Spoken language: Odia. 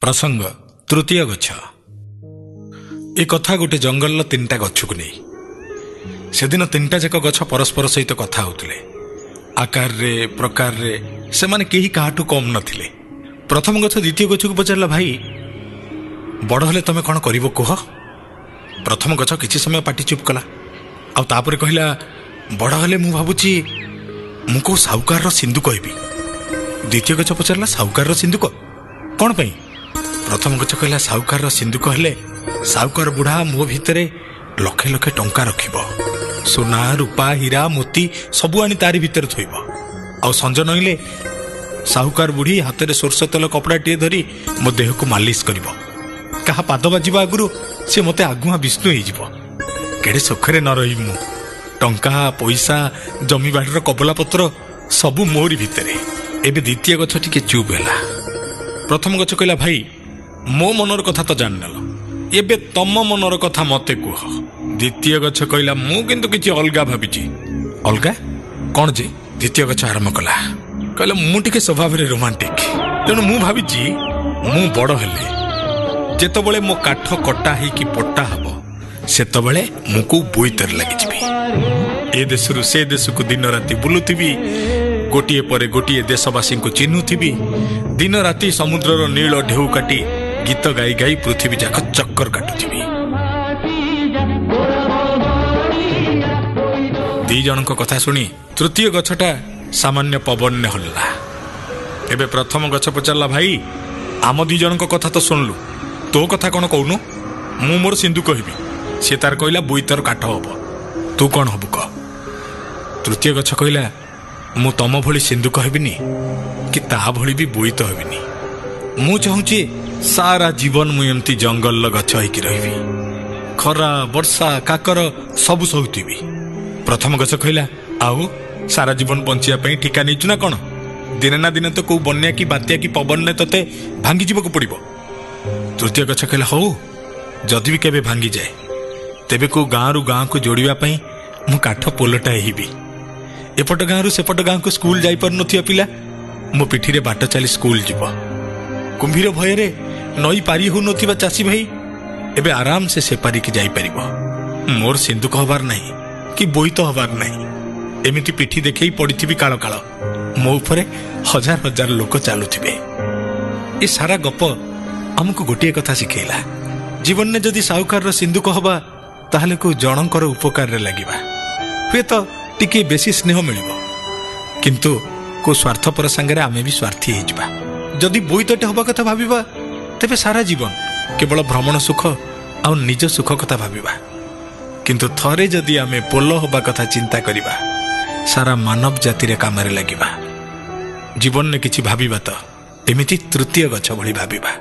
ପ୍ରସଙ୍ଗ ତୃତୀୟ ଗଛ। ଏ କଥା ଗୋଟେ ଜଙ୍ଗଲର ତିନିଟା ଗଛକୁ ନେଇ। ସେଦିନ ତିନିଟା ଯାକ ଗଛ ପରସ୍ପର ସହିତ କଥା ହେଉଥିଲେ। ଆକାରରେ ପ୍ରକାରରେ ସେମାନେ କେହି କାହାଠୁ କମ୍ ନଥିଲେ। ପ୍ରଥମ ଗଛ ଦ୍ୱିତୀୟ ଗଛକୁ ପଚାରିଲା, ଭାଇ, ବଡ଼ ହେଲେ ତମେ କ'ଣ କରିବ କୁହ? ପ୍ରଥମ ଗଛ କିଛି ସମୟ ପାଟି ଚୁପ୍ କଲା, ଆଉ ତାପରେ କହିଲା, ବଡ଼ ହେଲେ ମୁଁ ଭାବୁଛି ମୁଁ କେଉଁ ସାହୁକାରର ସିନ୍ଧୁକ ହେବି। ଦ୍ୱିତୀୟ ଗଛ ପଚାରିଲା, ସାହୁକାରର ସିନ୍ଧୁକ କ'ଣ ପାଇଁ? ପ୍ରଥମ ଗଛ କହିଲା, ସାହୁକାରର ସିନ୍ଧୁକ ହେଲେ ସାହୁକାର ବୁଢ଼ା ମୋ ଭିତରେ ଲକ୍ଷେ ଲକ୍ଷେ ଟଙ୍କା ରଖିବ, ସୁନା ରୂପା ହୀରା ମୋତି ସବୁ ଆଣି ତାରି ଭିତରେ ଥୋଇବ, ଆଉ ସଞ୍ଜ ନଇଲେ ସାହୁକାର ବୁଢ଼ୀ ହାତରେ ସୋରିଷ ତେଲ କପଡ଼ାଟିଏ ଧରି ମୋ ଦେହକୁ ମାଲିସ କରିବ। କାହା ପାଦ ବାଜିବା ଆଗରୁ ସେ ମୋତେ ଆଗୁଆ ବିଷ୍ଣୁ ହେଇଯିବ। କେଡ଼େ ସୁଖରେ ନ ରହିବି ମୁଁ। ଟଙ୍କା ପଇସା ଜମିବାଡ଼ିର କବଲାପତ୍ର ସବୁ ମୋରି ଭିତରେ। ଏବେ ଦ୍ୱିତୀୟ ଗଛ ଟିକେ ଚୁପ୍ ହେଲା। ପ୍ରଥମ ଗଛ କହିଲା, ଭାଇ, ମୋ ମନର କଥା ତ ଜାଣିନେଲ, ଏବେ ତମ ମନର କଥା ମତେ କୁହ। ଦ୍ୱିତୀୟ ଗଛ କହିଲା, ମୁଁ କିନ୍ତୁ କିଛି ଅଲଗା ଭାବିଛି। ଅଲଗା କ'ଣ ଯେ? ଦ୍ୱିତୀୟ ଗଛ ଆରମ୍ଭ କଲା, କହିଲା, ମୁଁ ଟିକେ ସ୍ୱଭାବରେ ରୋମାଣ୍ଟିକ, ତେଣୁ ମୁଁ ଭାବିଛି ମୁଁ ବଡ଼ ହେଲେ ଯେତେବେଳେ ମୋ କାଠ କଟା ହେଇକି ପଟା ହବ, ସେତେବେଳେ ମୁଁ କୋଉ ବୋଇତରେ ଲାଗିଯିବି। ଏ ଦେଶରୁ ସେ ଦେଶକୁ ଦିନ ରାତି ବୁଲୁଥିବି, ଗୋଟିଏ ପରେ ଗୋଟିଏ ଦେଶବାସୀଙ୍କୁ ଚିହ୍ନୁଥିବି, ଦିନ ରାତି ସମୁଦ୍ରର ନୀଳ ଢେଉ କାଟି ଗୀତ ଗାଇ ଗାଇ ପୃଥିବୀ ଯାକ ଚକ୍କର କାଟୁଥିବି। ଦି ଜଣଙ୍କ କଥା ଶୁଣି ତୃତୀୟ ଗଛଟା ସାମାନ୍ୟ ପବନରେ ହଲିଲା। ଏବେ ପ୍ରଥମ ଗଛ ପଚାରିଲା, ଭାଇ, ଆମ ଦି ଜଣଙ୍କ କଥା ତ ଶୁଣିଲୁ, ତୋ କଥା କ'ଣ କହୁନୁ? ମୁଁ ମୋର ସିନ୍ଧୁ କହିବି, ସେ ତାର କହିଲା ବୋଇତର କାଠ ହବ, ତୁ କ'ଣ ହବୁ କହ? ତୃତୀୟ ଗଛ କହିଲା, ମୁଁ ତମ ଭଳି ସିନ୍ଧୁକ ହେବିନି କି ତା ଭଳି ବି ବୋଇତ ହେବିନି। ମୁଁ ଚାହୁଁଛି ସାରା ଜୀବନ ମୁଁ ଏମିତି ଜଙ୍ଗଲର ଗଛ ହେଇକି ରହିବି, ଖରା ବର୍ଷା କାକର ସବୁ ସହୁଥିବି। ପ୍ରଥମ ଗଛ କହିଲା, ଆଉ ସାରା ଜୀବନ ବଞ୍ଚିବା ପାଇଁ ଠିକା ନେଇଛୁ ନା କ'ଣ? ଦିନେ ନା ଦିନେ ତ କୋଉ ବନ୍ୟା କି ବାତ୍ୟା କି ପବନରେ ତତେ ଭାଙ୍ଗିଯିବାକୁ ପଡ଼ିବ। ତୃତୀୟ ଗଛ କହିଲା, ହଉ, ଯଦି ବି କେବେ ଭାଙ୍ଗିଯାଏ ତେବେ କୋଉ ଗାଁରୁ ଗାଁକୁ ଯୋଡ଼ିବା ପାଇଁ ମୁଁ କାଠ ପୋଲଟା ହେବି। ଏପଟ ଗାଁରୁ ସେପଟ ଗାଁକୁ ସ୍କୁଲ ଯାଇପାରୁନଥିବା ପିଲା ମୋ ପିଠିରେ ବାଟ ଚାଲି ସ୍କୁଲ ଯିବ। କୁମ୍ଭୀର ଭୟରେ ନଈ ପାରି ହେଉନଥିବା ଚାଷୀ ଭାଇ ଏବେ ଆରାମସେ ସେପାରିକି ଯାଇପାରିବ। ମୋର ସିନ୍ଧୁକ ହବାର ନାହିଁ କି ବୋଇତ ହବାର ନାହିଁ। ଏମିତି ପିଠି ଦେଖେଇ ପଡ଼ିଥିବି କାଳ କାଳ, ମୋ ଉପରେ ହଜାର ହଜାର ଲୋକ ଚାଲୁଥିବେ। ଏ ସାରା ଗପ ଆମକୁ ଗୋଟିଏ କଥା ଶିଖେଇଲା, ଜୀବନରେ ଯଦି ସାହୁକାରର ସିନ୍ଧୁକ ହବା ତାହେଲେ କୋଉ ଜଣଙ୍କର ଉପକାରରେ ଲାଗିବା, ହୁଏତ ଟିକେ ବେଶୀ ସ୍ନେହ ମିଳିବ, କିନ୍ତୁ କୋଉ ସ୍ୱାର୍ଥପର ସାଙ୍ଗରେ ଆମେ ବି ସ୍ୱାର୍ଥୀ ହେଇଯିବା। ଯଦି ବୋଇତଟେ ହବା କଥା ଭାବିବା ତେବେ ସାରା ଜୀବନ କେବଳ ଭ୍ରମଣ ସୁଖ ଆଉ ନିଜ ସୁଖ କଥା ଭାବିବା, କିନ୍ତୁ ଥରେ ଯଦି ଆମେ ପୋଲ ହବା କଥା ଚିନ୍ତା କରିବା ସାରା ମାନବ ଜାତିରେ କାମରେ ଲାଗିବା। ଜୀବନରେ କିଛି ଭାବିବା ତ ଏମିତି ତୃତୀୟ ଗଛ ଭଳି ଭାବିବା।